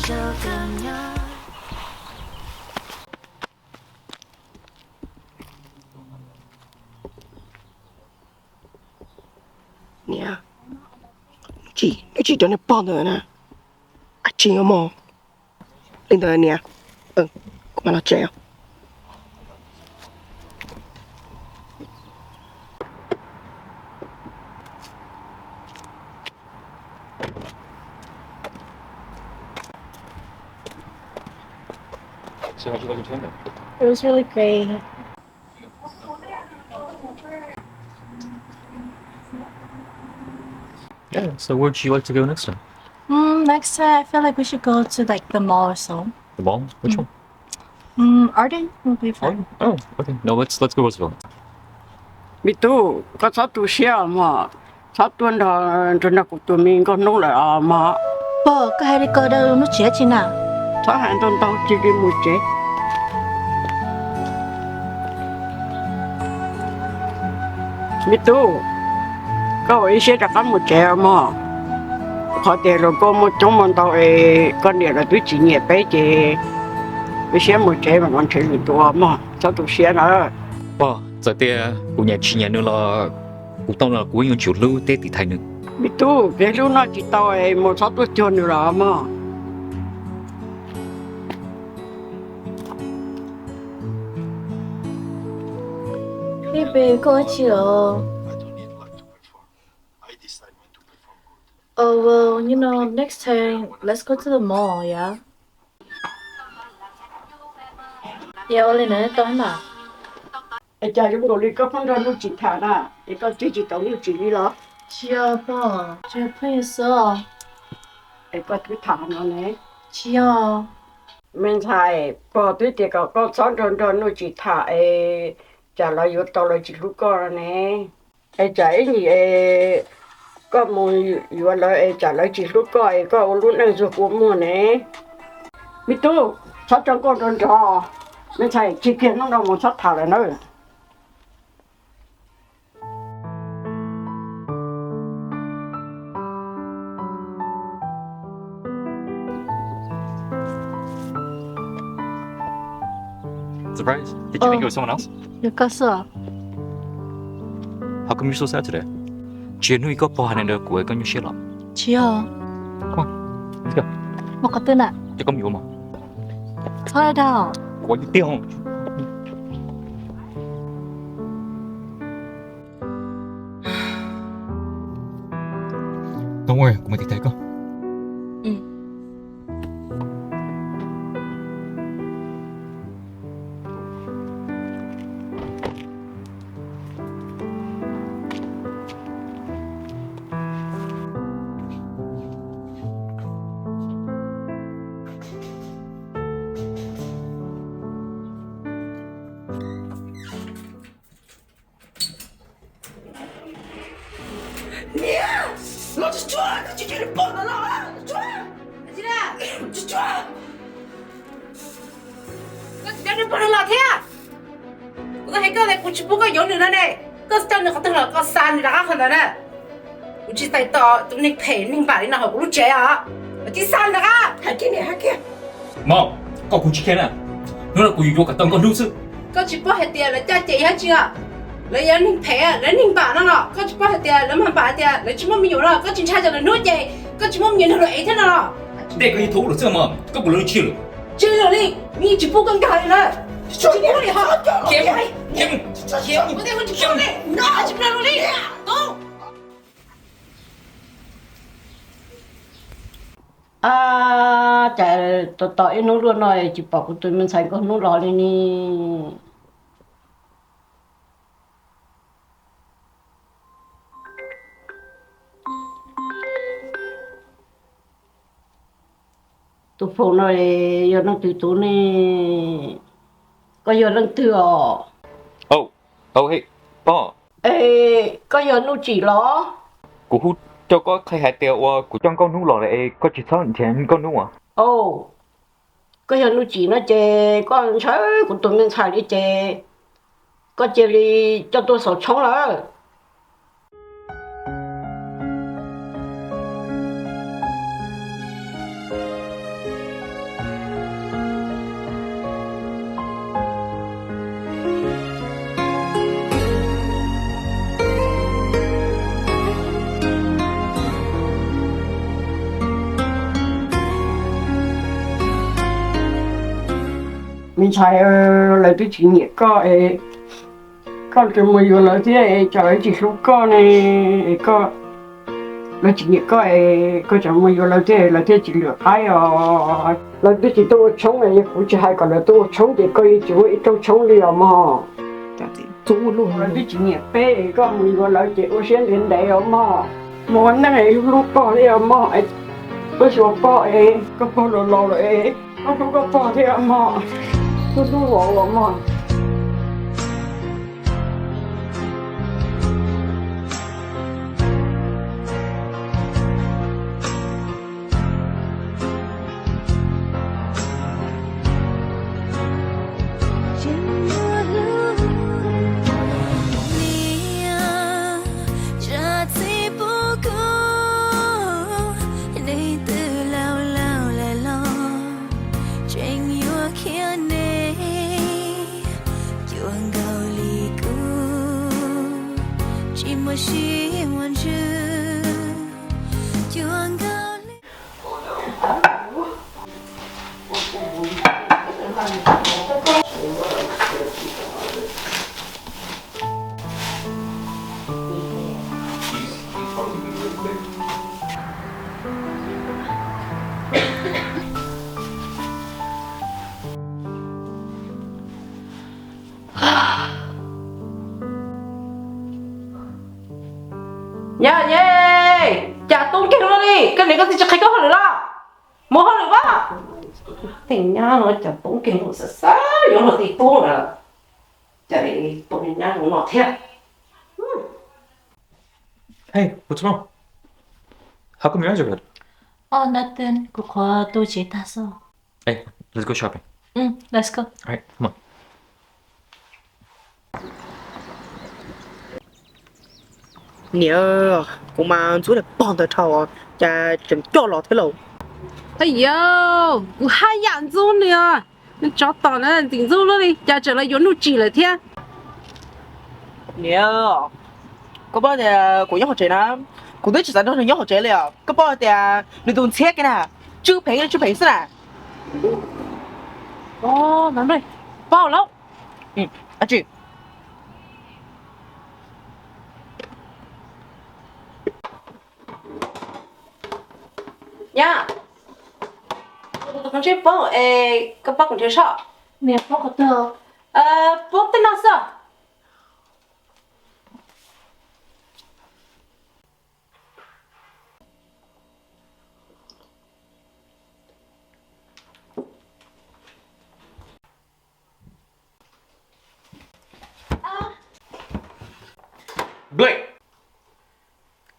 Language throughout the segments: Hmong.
Niam, tsis, nws tsis cov niag pog ntawd na. Ab tsis mog. Li ntawd niam, kuv mam los tsev os. It was really great. Yeah, so where would you like to go next time? Mm, next time, I feel like we should go to, like, the mall or so. The mall? Which one? Mm, Ardent will be fun. Oh, okay. No, let's let's go Roosevelt. Me tub, koj txhob tu siab mog, txhob tuaj nrog nrog kuv tus me nkauj hnub lawm os mog. Pog, koj hais li ko rau Hnub Tsiav tsi na? Txhob hais ntau ntau, cia li mus tsev. Me tub, koj ua ib siab rov qab mus tsev mog. Qhov tias luag koj muaj coob muaj ntau es koj niam lawv twb tsis nyiam peb ces ua siab mus tsev mas ntshe lwm tus mog, txhob tu siab na. Pog, txawm tias kuv nyiam tsis nyiam nws los kuv tau los kuv yeej yuav tsum hlub thiab tiv thaiv nws. Me tub, kev hlub noj tsis tau es mus txhob tuaj cuag nws los mog. Ej, babe, koj ua dab tsi os? Oh, well, you know, next time, let's go to the mall, yeah? Yog ua li ntawd tau mas. Es cas zoo nkaus li koj pheej nrog Nuj Tsim tham na, es koj twb tsis tau Nuj Tsim li los? Tsis yog pog, tsis yog pheej xwb. Es koj twb tham no ne. Tsis yog. Me ntxhais, pog twb tias kom koj txhob nrog nrog Nuj Tsim tham es tsam lawv yuav tau lawv tsis hlub koj ne. Es tsam ib ntsis es koj mus yuav lawv es tsam lawv tsis hlub koj es koj ua lub neej zuag kua muag ne. Me tub, txhob tso nkauj nrov nrov. Me ntxhais, tsis kiag hnub no mus txhob tham lawm nawb. Surprise? Did you think it was someone else? Yog koj xwb os. How come you're so sad today? Tsis yog hnub ib koj pog hais li ntawd kuv ua koj nyuaj siab los? Tsis yog. Come on, let's go. Mus qhov twg na? Coj koj mus yuav mov. Txhob dag. Kuv ua tiag tiag. Don't worry, kuv mam tiv thaiv koj. Niam, los tsuag tsuag, koj tsis cia li pog no los, tsuag, tsuag, koj tsis cia li pog no los thiab. Kuv twb hais koj tias kuv tsis pub koj yuav nws no ne, koj coj nws qhov twg los koj xa nws rov qab qhov ntawd na. Kuv tsis txais tos tus neeg phem neeg npam li no hauv kuv lub tsev os. Koj tsis xa nws rov qab. Hais kiag niam hais kiag. Mom, koj kuv tsis khiav na. Hnub no kuv yuav yuav kom tau nkauj hnub xwb. Koj tsis paub hais tias lawv caj ces yog dab tsi os? Lawv yog neeg phem, lawv neeg npam no los koj tsis paub hais tias lawv mag npam hais tias lawv tsis muaj me nyuam no, koj tsis ntshai tsam lawv hnub ces koj tsis muaj me nyuam nrog luag ev thiab no los? Ntej koj yeej thua lus xwb mom, koj puas lawv tsis lwm? Tsis lwm li, yeej tsis pub koj nkag li na. Tsis pub li ho. Khiav, khiav, khiav, khiav li. Ab, cas tos tos ib hnub luaj no tsis pom kuv tus me ntxhais nkauj hnub los li ne. Tus phone no yog leej twg tus ne? Koj yog leej twg os? Au, au, hej, pog. Es koj yog Nuj Tsim los? Kuv hu coj koj qhia hais tias ua kuv coj Nkauj Hnub los lawm es koj tsis txhob nrhiav Nkauj Hnub as. Au, koj yog Nuj Tsim no ces koj ntshaw kuv tus me ntxhais li ces koj cia li coj tuaj xaus tshoob lawm. Me ntxhais, lawv twb tsis nyiam koj es koj tseem mus yuav lawv thiab es tsam lawv tsis hlub koj ne. Koj, lawv tsis nyiam koj es koj tseem mus yuav lawv thiab, lawv thiaj tsis lwm qaib os. Lawv twb tsis tuaj ua tshoob, yog kuv tsis hais kom lawv tuaj ua tshoob ces koj yeej tsis muaj ib rooj tshoob li os mog. Lawv twb tsis nyiam peb es koj mus yuav lawv ces ua siab ntev ntev os mog. Mus ua neej es hlub pog thiab os mog. Koj xyuas pog es koj pog los laus lawm es koj hlub koj pog thiab os mog. Hlub hlub vauv os mog. Niam, zam txim pub kuv, neeg twg laus laus lawm los tseem yuav khiav neb, cuag nkaus li kuv tsis muaj siab muaj ntsws, cuag nkaus li. Nyab, nyab, cas tub nkeeg luaj li, koj niam koj txiv tsis qhia koj hauj lwm los? Mus hauj lwm pab. Tej nyab no cas tub nkeeg luaj, xav xav yuav luag tej tub lawm, cas tus nyab no thiab. Hey, what's wrong? How come you're miserable? Oh, nothing. Kuv qhuav tu tsev tag xwb. Hey, let's go shopping. Mm, let's go. All right, come on. Niam, kuv mas ntxub niag pog ntawd dhau, cas tseem coj los thiab lauj. Yog, kuv haj yam ntxub nws os. Nws tsov tom na, ntxim ntxub luaj li, cas tseem los yuav Nuj Tsim lawm thiab. Niam, koj paub tias kuv nyob hauv tsev na, kuv twb tsis xav nrog nws nyob hauv tsev li os. Koj paub tias nws tus ntxhiab kiag na, tsw pheev li tsw pheev xwb na. Paub lawm. Nyab, kuv tus kheej tsheb poob es koj pab kuv nrhiav soj. Niam, poob qhov twg? Poob tej no xwb.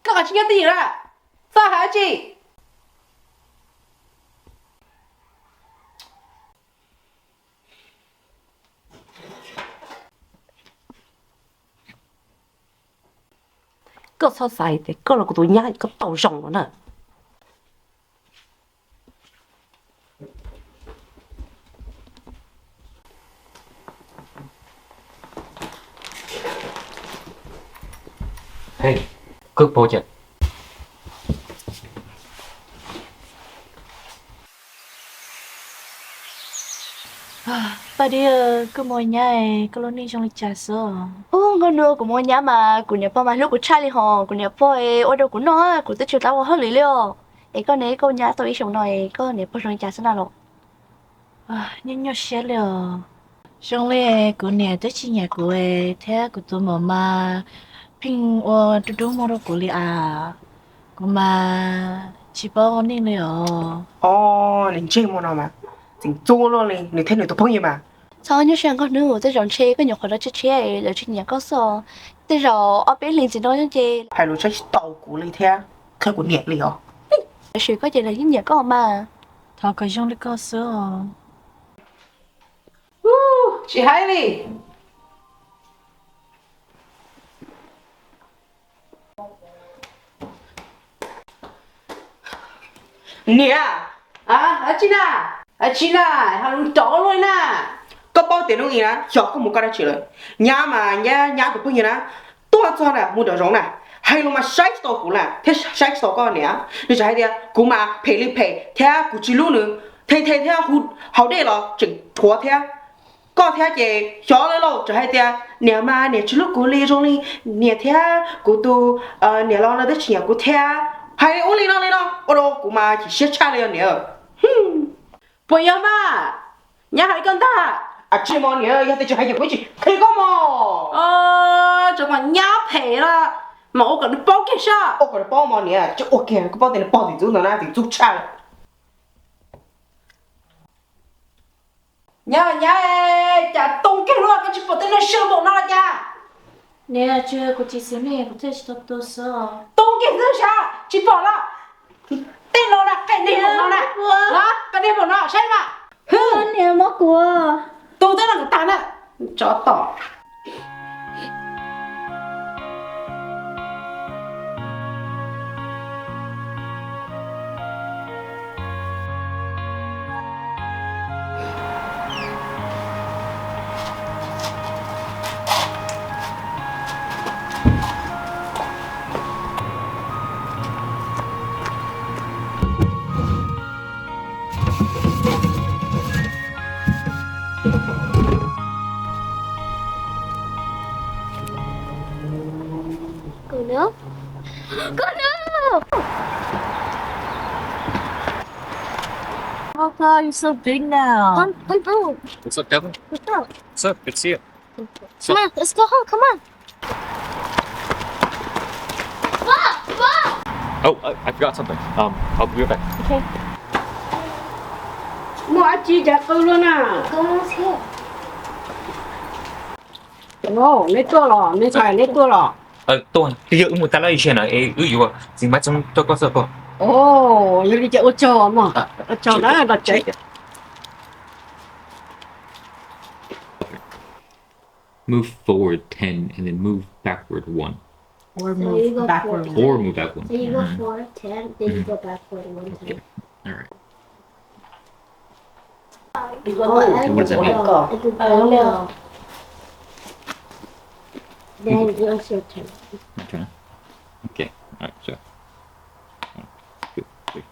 Koj tsis nyob twj ywm lawm, txhob hais dab tsi. Koj txhob xav tias koj los kuv tus nyab koj tau zoo no na. Hej, koj pom cas? Paj Dib, koj mus ua nyab, koj lub neej zoo li cas xwb? Ub, Nkauj Nuj, kuv mus ua nyab mas kuv niam pog mas hlub kuv tshaj li hos, kuv niam pog ua rau kuv noj, kuv twb tsis tau ua hauj lwm li os. Es koj ne, koj ua nyab tau ib xyoos no es koj niam pog zoo li cas xwb na los? Nyuaj nyuaj siab li os. Zoo li kuv niam twb tsis nyiam kuv thiab kuv tus muam mas pheej ua dub dub muag rau kuv li as. Kuv mas tsis paub ua neej li os. Os, nws ntsej muag no mas txim ntxub luaj li, nws thiab nws tus phooj ywg mas. Txhob nyuaj siab Nkauj Nuj, tej zaum ntshe koj nyuam qhuav los tshiab tshiab lawv tsis nyiam koj xwb os. Tej zaum ob peb hlis ntxiv no ces hais lus saib tsis taus kuv li thiab, qhia kuv niam li os. Lawv swm koj ces lawv yeej nyiam koj mas. Thov kom zoo li koj xwb os. Tsis hais li. Niam, tsis na, tsis na, hais lus rov luaj na. Koj paub tias hnub ib na xyov koj mus koj dab tsi lawm. Nyab mas nyab, nyab tus phooj ywg na, tuaj txog na mus nraum zoov na, hais lus mas saib tsis taus kuv na thiab saib tsis taus koj niam. Nws tseem hais tias kuv mas phem li phem thiab kuv tsis hlub nws, the the thiab hu haus dej los tseem rhuav thiab. Koj thiab ces xyov lawm lauj, txawm hais tias niam mas niam tsis hlub kuv li zoo li niam thiab kuv tus niam los no twb tsis nyiam kuv thiab. Hais ua li no li no ua rau kuv mas chim siab tshaj li os niam. Puas yog mas? Nyab hais li koj ntag. Tsis mog niam, yog tias tsis hais ces kuv tsis qhia koj mog. Tseem kom nyab phem los mas ua kom nws paub kiag saib. Ua kom nws paub mog niam, tsis ua kiag koj paub tias nws pog tim ntxub ntawd na, tim ntxub tshaj lawm. Nyab, nyab, cas too kiag lub koj tsis pom tej neeg sawv npaum no los cas? Niam, tsis yog kuv tsis xis neej, kuv thiaj tsis tau tu xwb. Too kiag xwb sas, tsis pom los. Tej no na, qe dej npaum no na. Qe dej npaum no saib mas. Niam, mob kuv. Tu tej no kom tag na, tsov tom. Come, come, bro. What's up, Kevin? What's up? What's up? Good to see you. Come on, let's go home. Come on. Fuck, fuck. Oh, I, I forgot something. Um, I'll be right back. Okay. Muaj dab tsi cas qw luaj na? Come on, let's go. Neb tuaj los, me ntxhais, neb tuaj los? Tuaj, twb yog wb mus tag lawm ib siab na, es wb yuav txiv mab txoob rau koj xwb pog. Ov, yog li ces ua tsaug mog, ua tsaug na, los tsev. Move forward ten and then move backward one. Or move backward one. Or move backward one. So you go forward ten, then you go backward one time. Okay. All right. What does that mean? Then it's your turn. My turn? Okay. All right, sure. Good, good.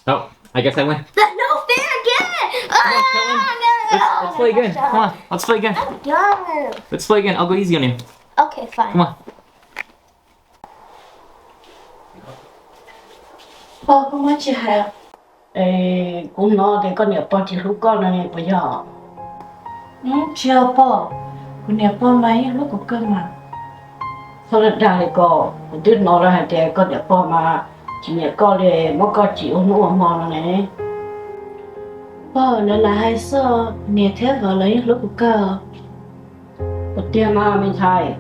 Oh, I guess I win. That's no fair game! Come on, Caitlin. Let's, let's play again. Come on, let's play again. I'm done. Let's play again. I'll go easy on you. Okay, fine. Come on. Pog, koj muab tsis hais. Es kuv hnov tias koj niam pog tsis hlub koj no puas yog? Tsis yog pog, kuv niam pog mas yeej hlub kuv kawg mas. Txhob dag li ko, kuv twb hnov lawv hais tias koj niam pog mas tsis nyiam koj li, muab koj tsim ua hnub ua hmo no ne. Pog, lawv lam hais xwb, niam thiab vauv lawv yeej hlub kuv kawg. Ua tiag mas me ntxhais?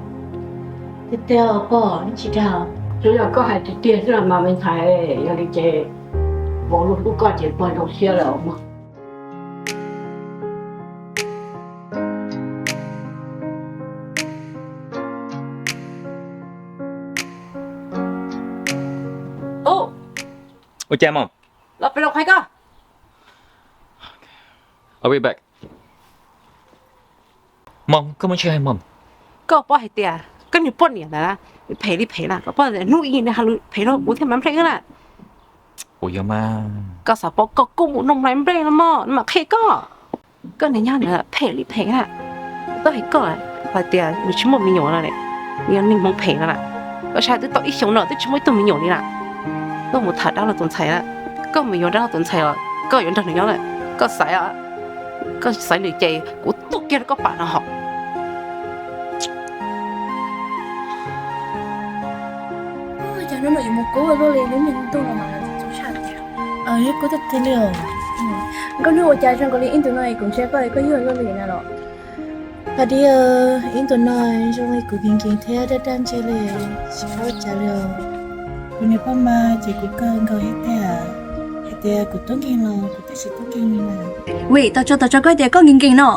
Tiag tiag pog, yeej tsis dag. Tsuas yog koj hais tiag tiag xwb los mas me ntxhais, yog li ces vauv luag hlub koj ces pog zoo siab lawm mog. Ua cas mog? Los pem los qhia koj. I'll be back. Mom, koj muaj tsis hais mom? Koj paub hais tias koj niag poj niam ntawd phem li phem na, koj paub hnub ib nws hais lus phem rau kuv thiab Maiv Npleej na. Ua yog mas. Koj xav paub koj kuj mus nug Maiv Npleej no mog, nws mam qhia koj. Koj niag nyab ntawd phem li phem na. Twb hais koj hais tias nws tsis muaj me nyuam no, nws yog neeg hmoov phem no na. Koj saib twb tau ib xyoos no twb tsis muaj ib tug me nyuam li na. Koj mus tham dab laug tus ntxhais na, koj mus yuav dab laug tus ntxhais los koj yuav nrog nws nyob lawm. Koj xaiv, koj xaiv lwm ces kuv tuaj kiag rau koj pam no hos. Cas hnub no yuav mus kub luaj li, lub niag ntuj no mas txaus tshaj tiag. Kub tiag tiag li os. Nkauj hnub ua cas zoo nkaus li ib ntus no kuv ntsia koj es koj yuag luaj li na los? Pab Dib, ib ntus no zoo li kuv nkees nkees thiab daj daj ntseg li, tsis paub ua cas li os. Kuv niam pog mas cem kuv kawg nkaus thiab tiag, hais tias kuv tub nkeeg los kuv twb tsis tub nkeeg li na. Vim tau tso tau tso koj tias koj nkees nkees no,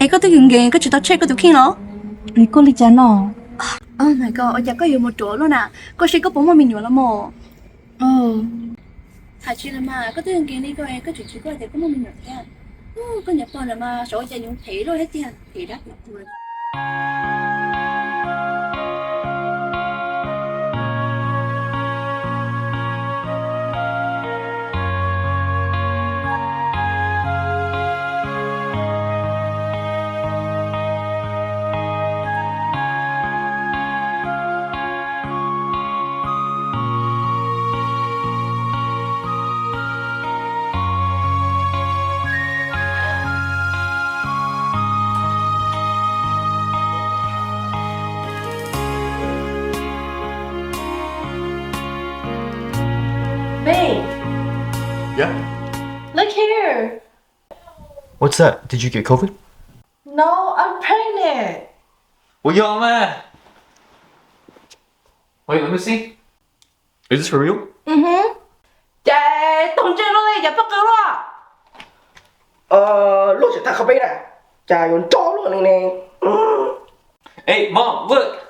es koj twb nkees nkees koj tsis tau tshem koj tus kheej los? Es koj li cas no? Oh my god, ua cas koj yuav mus ruam luaj na? Koj saib koj puas muaj me nyuam los mog? Hais tsis los mas, koj twb nkees li ko, koj tseem tsis koj tias koj muaj me nyuam thiab. Koj niam pog ntawd mas xyov ua cas yuav phem luaj thiab tiag, phem dab phem qhua. Babe, yeah? Look here. What's that? Did you get COVID? No, I'm pregnant. Ua yog mas. Wait, let me see. Is this for real? Mhm. Ces tog ntsej loj li cas pab qw luaj? Luaj tsis tag qhov peb na, cas yuav nrog luaj li ne. Hey, Mom, look.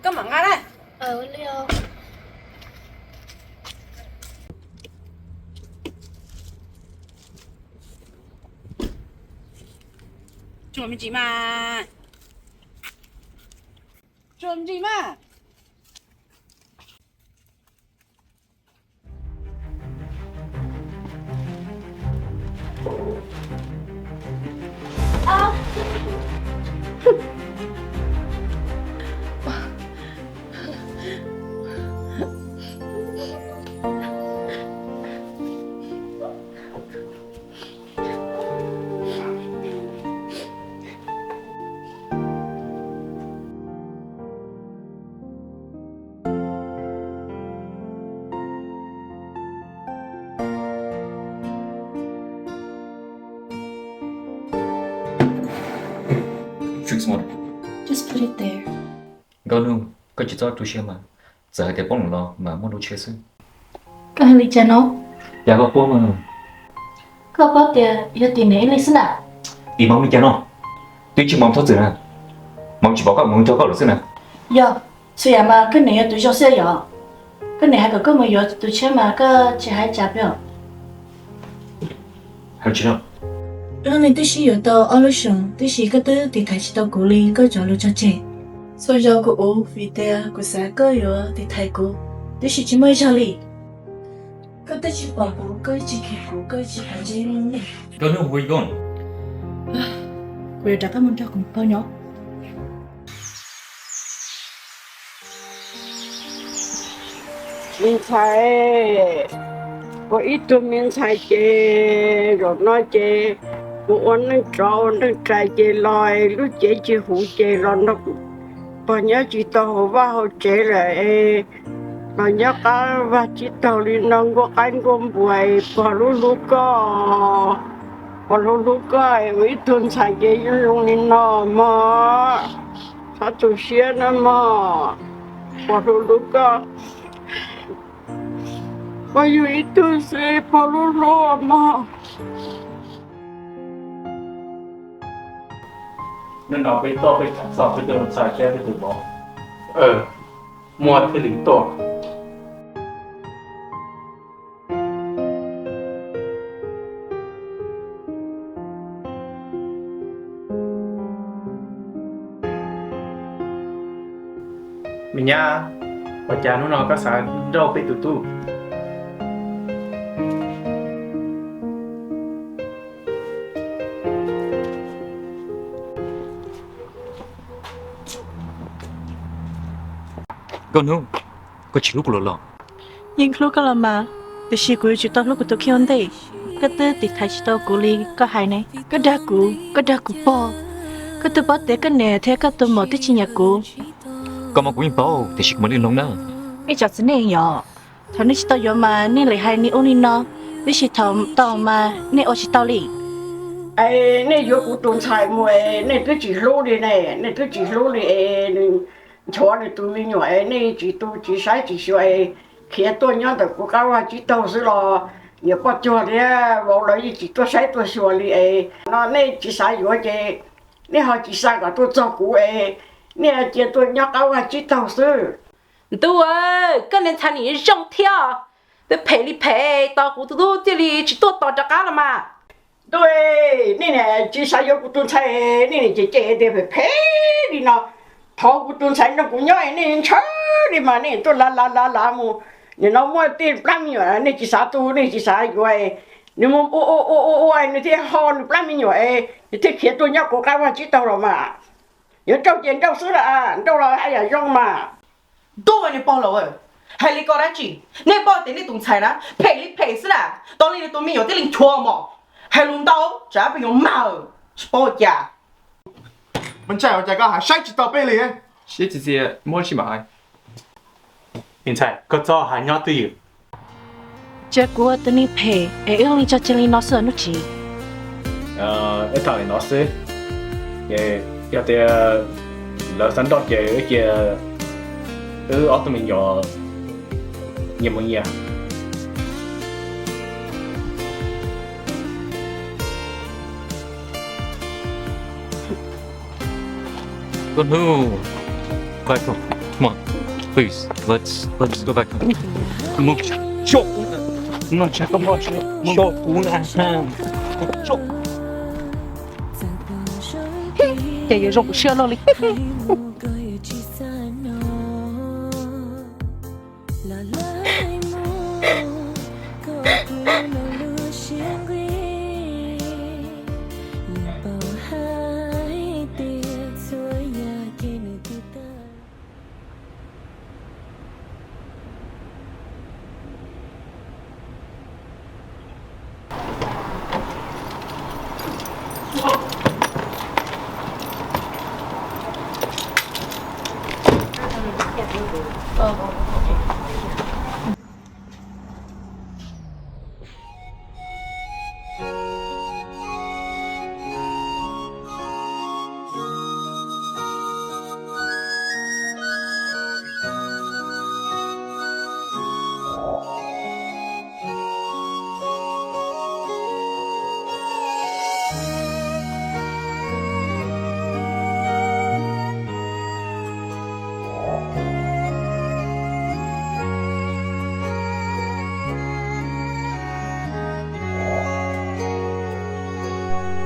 Koj mam nqa na. Tsuas me ntsis mas. Tsuas me ntsis mas. Just put it there. Nkauj Nug, koj tsis txhob tu siab mas, txawm hais tias poob lawm los mas muaj lub tsheb xwb. Koj hais li cas no? Cas koj quaj mas? Koj paub tias yog tim niam ib leeg xwb na. Ib hmos li cas no? Twb tsis hmos txhob txwm na, hmos tsis pom koj mus nrog koj lawm xwb na. Yog, txhua yam mas koj niam yog tus zoo xwb yom. Koj niam hais kom koj mus yuav tus tsheb mas koj tsis hais cas peb os. Koj niam twb sib yuav tau ob lub xyoos, tiam sis koj twb tiv thaiv tsis tau kuv li koj cov lus cog tseg. Txhua zaus kuv ua vim tias kuv xav koj yuav tiv thaiv kuv, tiam sis tsis muaj ib zaug li. Koj twb tsis pom kuv, koj tsis kheev kuv, koj tsis pom ntsej muag li. Koj hnub hu ib koj, kuv yuav rov qab mus nrog kuv pog nyob. Me ntxhais, ua ib tug me ntxhais ces zaum no ces mus ua neej tsov ua neej rais ces los lub cev tsis huv ces los nrog pog nyob tsis tau hauv vaj hauv tsev lawm es los nyob qab vaj tsib taug li no nkuaj qaib nkuaj npua es pog hlub hlub koj, pog hlub hlub koj es ua ib tug ntxhais ces zoo zoo li no mog, txhob tu siab na mog, pog hlub hlub koj. Pog yug ib tug xwb pog hlub hlub mog. Hnub no peb tuaj peb tham txog peb tus ntxhais thiab peb tus vauv. Muaj thiaj li tuaj. Me nyab, ua cas hnub no koj xav nrauj peb tus tub? Nkauj Hnub, koj tsis hlub kuv lawm los? Yeej hlub koj los mas, tiam sis kuv yuav tsum tau hlub kuv tus kheej ua ntej. Koj twb tiv thaiv tsis tau kuv li koj hais ne, koj dag kuv, koj dag kuv pog. Koj twb paub tias koj niam thiab koj tus maum twb tsis nyiam kuv. Koj mas kuv yeej paub, tiam sis kuv mam li mloog na. Nej cov txiv neej yom, thaum nej tsis tau yuav mas nej lam hais li ub li no, tiam sis thaum tau mas nej ua tsis tau li. Es nej yuav kuv tus ntxhais mus es nej twb tsis hlub li ne, nej twb tsis hlub li es nws nchuav nws tus me nyuam es nej tsis tu tsis saib tsis xyuas es khiav tuaj nyob ntawm kuv qab vaj tsib taug xwb los niam poj cuag thiab vauv lawv yeej tsis tuaj saib tuaj xyuas li es no nej tsis xav yuav ces nej ho tsis xa kom tuaj txog kuv es nej cia tuaj nyob qab vaj tsib taug xwb. Ntuj, koj niag ntxhais nim zoo thiab, twb phem li phem tos kuv tus tub thiaj li tsis tuaj tos rov qab los mas. Ntuj, nej niam tsis xav yuav kuv tus ntxhais, nej niam cem cem tias phem phem li no. Thov kuv tus ntxhais nrog kuv nyob es nej ntshaw li mas nej tuaj lav lav lav lav mus. Nim no muaj tej plab me nyuam nej tsis xav tu nej tsis xav yuav, nws mus ua ua ua ua ua nws thiaj ho nws plab me nyuam es nws thiaj khiav tuaj nyob kuv qab vaj tsib taug los mas. Yuav nrauj ces nrauj xwb las, nrauj los haj yam zoo mas. Ntuj, niag pog laus, hais li ko dab tsi? Nej paub tias nej tus ntxhais na phem li phem xwb na, tos li nws tus me nyuam tib leeg nchuav mos. Hais lus ntau tsam peb yuav mawm, tsis paub ua cas. Me ntxhais, ua cas koj hais saib tsis taus peb li? Sib txiv txias muab sib mam hais. Me ntxhais, koj txhob hais nyob twj ywm. Cia kuv ua tus neeg phem es wb li tso cia li no xwb Nuj Tsis. Wb tau li no xwb. Ces yog tias lawv xav nrauj ces wb cia wb ob tug me nyuam nyias mus nyias. Good move. Back home. Come on. Please. Let's let's go back home. Move. Short. No, check him out. Short. Short. Ces yuav zoo kuv siab loj li.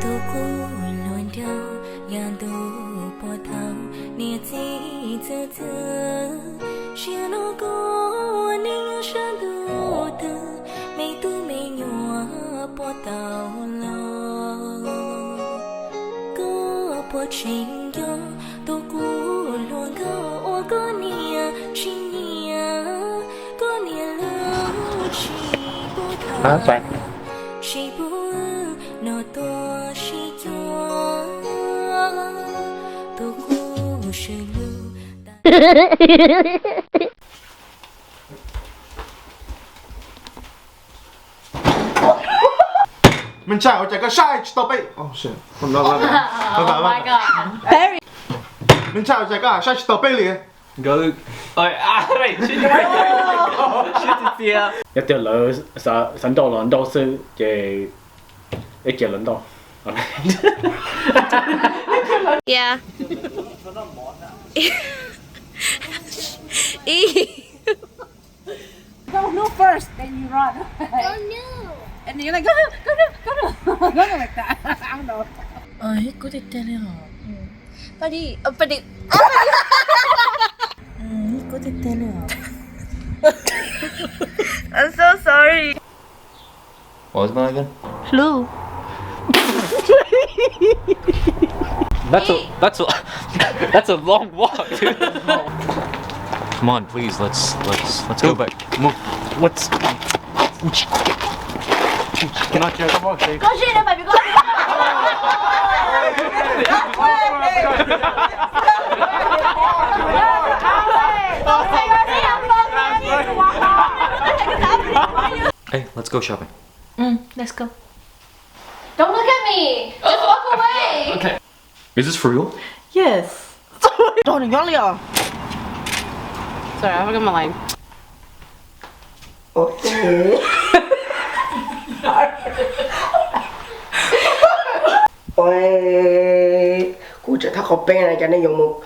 Tus qub hluas nraug yav ntuj puag thaum niam txiv txwv txwv, sim no koj ua neej sab ntuj twg, me tub me nyuam puas tau los? Koj puas tseem nco tus qub hluas nkauj uas koj niam tsis nyiam, koj niam lub tsis pub tham, tsis pub wb no tuaj sib cuag, tus qub swm lug. Me ntxhais, ua cas koj saib tsis tau peb? Me ntxhais, ua cas koj saib tsis tau peb li? Nkawd, sib txiv txias. Yog tias lawv xav nrauj los nrauj xwb ces wb cia lawv nrauj. Yeah. Go no first, then you run. Go no. And then you're like, go no, go no, go no, go no like that. I don't know. Ib kub tiag tiag li os. Padi, padi. Ib kub tiag tiag li os. I'm so sorry. What was it again? Flu. That's a that's a that's a long walk, dude. Come on, please. Let's let's let's go back. Move. Let's. Not yet. Come on, Dave. Go shit in my Hey, let's go shopping. Mm, let's go. Don't look at me. Just walk away. Okay. Is this for real? Yes. Sorry, I forgot my line. Oj, kuv tseem thab qhov peb na, cov nej yuav mus.